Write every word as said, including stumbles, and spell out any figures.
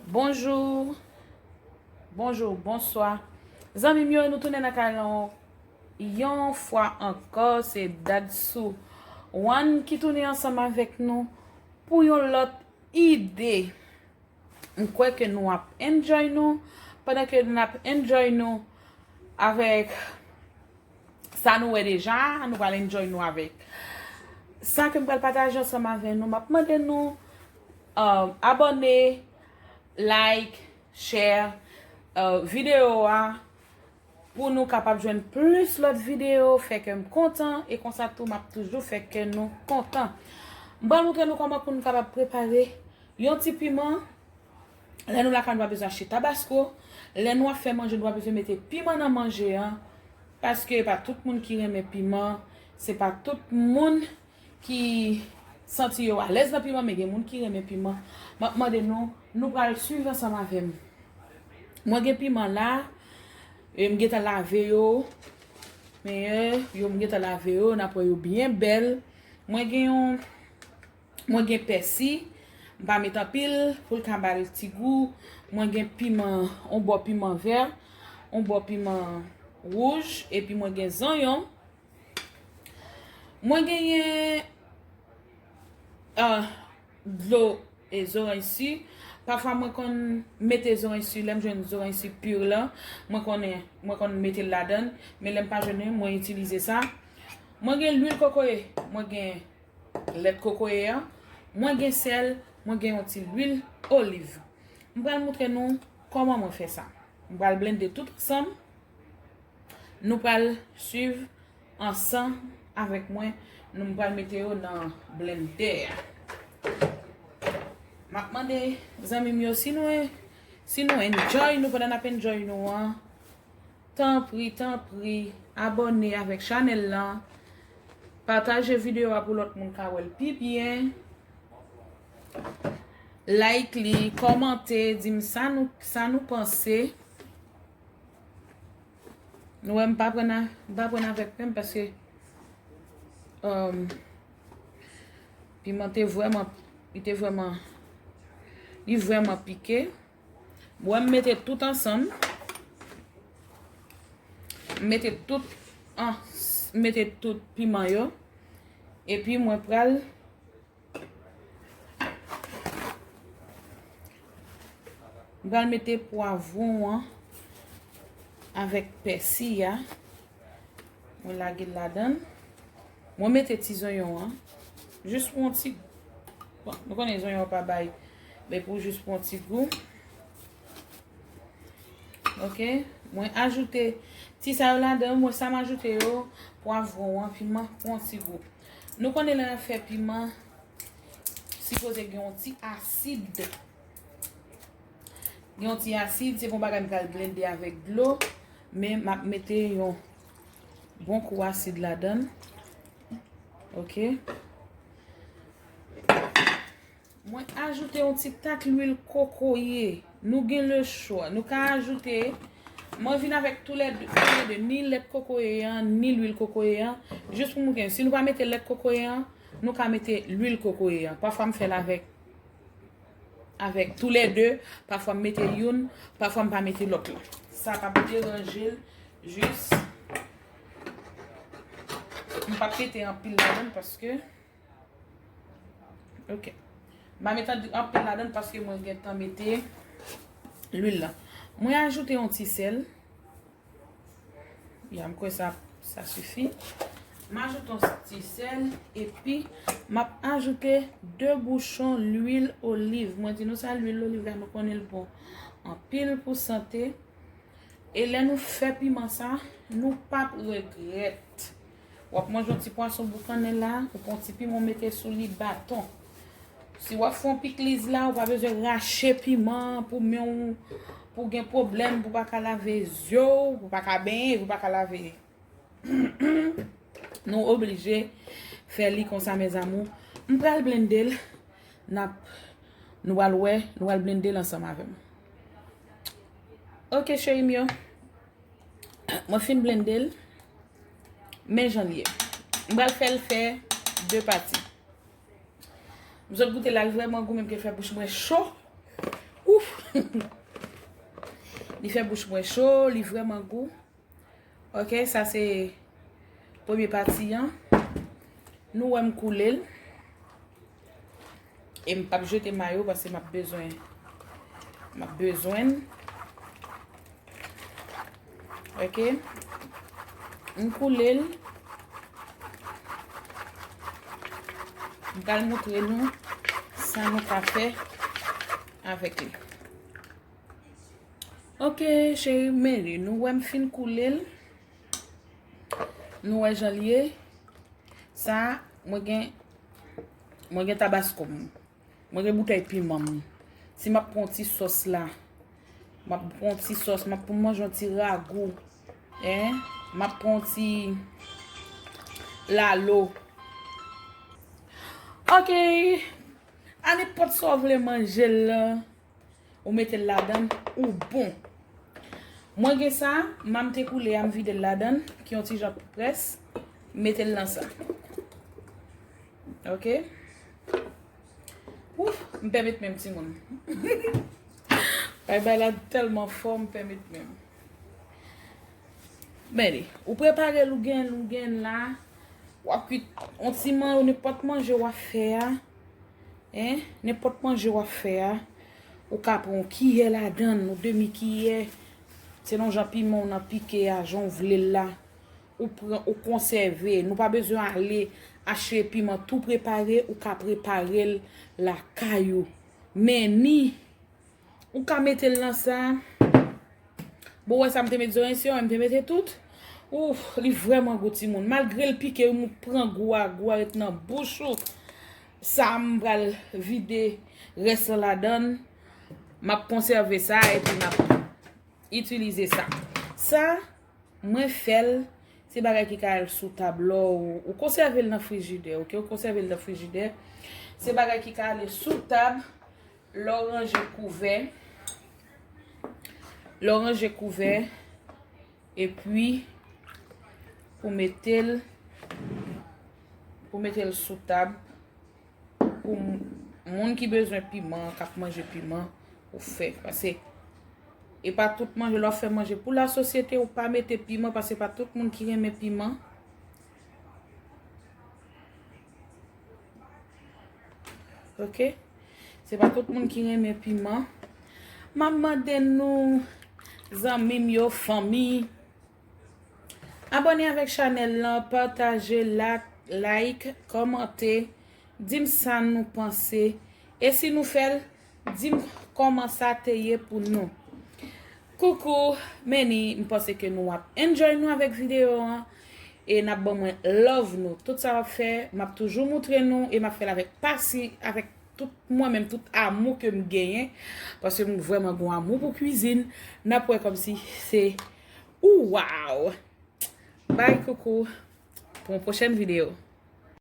Bonjou, bonjou, bonswa. Zanmi m yo, nou tounen nan kay la yon fwa ankò. Se Dadsou One ki tounen ansanm avèk nou pou yon lòt ide. M kwè ke nou ap enjoy nou. Pandan ke n ap enjoy nou avèk sa nou wè deja, nou pral enjoy nou avèk sa ke m pral pataje ansanm avè nou. M ap mande nou, um, abòne, like, share, uh, videyo a pou nou kapab jwenn plis lòt videyo, fè kè m kontan, e konsa tou m ap toujou fè kè nou kontan. M pral montre nou kòman pou nou kapab prepare yon ti piman. Lè nou lakay nou pa bezwen achte tabasko. Lè nou ap fè manje, nou pa bezwen mete piman nan manje an. Paske e pa tout moun ki renmen piman. Se pa tout moun ki santi yo alèz nan piman, men gen moun ki renmen piman. M ap mande nou, nou pral swiv ansanm avè m. Mwen gen piman la, e m gentan lave yo. Men, e, yo m gentan lave yo, n ap wè yo byen bèl. Mwen gen yon Mwen gen pèsi, m pa met anpil pou l ka ba l ti gou. Mwen gen piman, yon bò piman vè, yon bò piman wouj, epi mwen gen zonyon. Mwen genyen, ah, dlo e zoranj si. Pafwa mwen konn mete zoranj si, lè m jwenn zoranj si pur lan, mwen konnen, mwen konn mete l ladan l, men lè m pa jwenn, mwen itilize sa. Mwen gen lwil kokoye, mwen gen lèt kokoye an, mwen gen sèl, mwen gen yon ti lwil oliv. M pral montre nou kòman mwen fè sa. M pral blende tout ansanm. Nou pral swiv ansanm avèk mwen. Nou, m pral mete yo nan blendè a. M ap mande zanmi m yo si nou, si nou enjoy nou pandan n ap enjoy nou an. Tanpri, tanpri, abòne avèk chanèl lan. Pataje videyo a pou lòt moun ka wè l pi byen. Like li, kòmante, di m sa nou, sa nou panse. Nou wè m pa pran a, m pa pran avèk pen m paske, um, piman te vrèman, li te vrèman, li vrèman pike. Bon, m mete tout ansanm. M mete tout an, m mete tout piman yo. Epi mwen pral, m pral mete pwavwon an avèk pèsi a. Mwen lage l ladan l. Mwen mete ti zonyon an. Jis pou yon ti, bon, nou konnen zonyon an pa bay, men pou jis pou yon ti gou. Ok. Mwen ajoute ti sa yo ladan l. Mwen sa m ajoute yo, pwavwon an, piman, pou yon ti gou. Nou konnen lè n ap fè piman, sipoze gen yon ti asid. Gen yon ti asid, se pa yon bagay m pral blende avèk dlo, men m ap mete yon bon kou asid ladan l. Ok. Mwen ajoute yon ti tak lwil kokoye. Nou gen le chwa. Nou ka ajoute, mwen vin avèk tou lè de, tou lè de, ni lèt kokoye an, ni lwil kokoye an. Jis pou moun konnen, si nou pa mete lèt kokoye an, nou ka mete lwil kokoye an. Pafwa m fè l avèk, avèk tou lè de. Pafwa m mete youn, pafwa m pa mete lòt la. Sa p ap deranje l, jis m p ap mete anpil ladan l paske, ok. M pa mete anpil ladan l paske mwen gentan mete lwil la. Mwen ajoute yon ti sèl. Ya, m kwè sa, sa sifi. M ajoute yon ti sèl, epi m ap ajoute de bouchon lwil oliv. Mwen di nou sa, lwil oliv la, nou konnen l bon anpil pou sante. E lè nou fè piman sa, nou p ap regrèt. W ap manje yon ti pwason boukannen la, ou pran yon ti piman, ou mete sou li baton. Si w ap fè yon pikliz la, ou pa bezwen rache piman pou men w, pou gen pwoblèm, pou pa ka lave zye w, pou pa ka benyen, pou pa ka lave. Nou oblije fè li konsa, mes amours. M pral blende l. N ap, nou pral wè, nou pral blende l ansanm avè m. Ok, cheri m yo. Mwen fin blende l. Men jan l ye. M pral fè l fè de pati. M sot goute la, l vrèman gou, menm ke l fè bouch mwen cho. Ouf! Li fè bouch mwen cho, li vrèman gou. Ok, sa se premye pati an. Nou wè m koule l. E m p ap jete mayo paske m ap bezwen, m ap bezwen l. Ok. M koule l. M pral montre nou sa nou ka fè avèk li. Ok, cheri, men li, nou wè m fin koule l. Nou wè jan l ye. Sa, mwen gen, mwen gen tabasko m. Mwen gen boutèy piman m. Si m ap pran yon ti sòs la, m ap pran yon ti sòs, m ap pou manje yon ti ragou. Hein? M ap pran yon ti lalo. Ok. A nenpòt sa w vle manje l la, ou mete l ladan l, ou bon. Mwen gen sa, m te koule a, m vide l ladan l, ki yon ti jan près, m mete l nan sa. Ok? Ouf, m pèmèt menm timoun. Bay bay la tèlman fò, m pèmèt menm. Men li, ou prepare l, ou gen l, ou gen l la. W ap kwit yon ti man, nenpòt manje w ap fè a. Hein? Nenpòt manje w ap fè a. Ou ka pran yon kiyè ladan l, yon demi kiyè. Selon jan piman w nan pike a, jan w vle l la. Ou pran, ou konsève. Nou pa bezwen ale achte piman tou prepare, ou ka prepare l lakay ou. Men ni, ou ka mete l nan sa. Bon, wè sa m te met zoranj si yo, m te mete tout. Ouf, li vrèman gou timoun. Malgre l pike, ou pran gou a, gou a ret nan bouch ou. Sa m pral vide rès lan ladan l. M ap konsève sa epi m ap itilize sa. Sa, mwen fè l, se bagay ki ka al sou tab lè w, ou konsève l nan frijidè, ok? Ou konsève l nan frijidè. Se bagay ki ka ale sou tab lè w ranje kouvè. Lè w ranje kouvè, epi pou mete l, pou mete l sou tab. Pou m-, moun ki bezwen piman, k ap manje piman, ou fè. Paske e pa tout manje, lè w fè manje pou lasosyete, ou pa mete piman, paske pa tout moun ki renmen piman. Ok? Se pa tout moun ki renmen piman. M ap mande nou, zanmi m yo, fanmi, abòne avèk chanèl lan, pataje, la-, like, kòmante, di m sa nou panse. E si nou fè l, di m kòman sa te ye pou nou. Koukou, men ni, m panse ke nou ap enjoy nou avèk videyo an. E n ap ban mwen love nou. Tout sa w ap fè, m ap toujou moutre nou e m ap fè l avèk pasi, avèk tout mwen menm, tout amou ke m genyen. Paske m vrèman gon amou pou kwizin. N ap wè kòmsi se, ou, waw! Bye, koukou. Pou yon pwochèn videyo.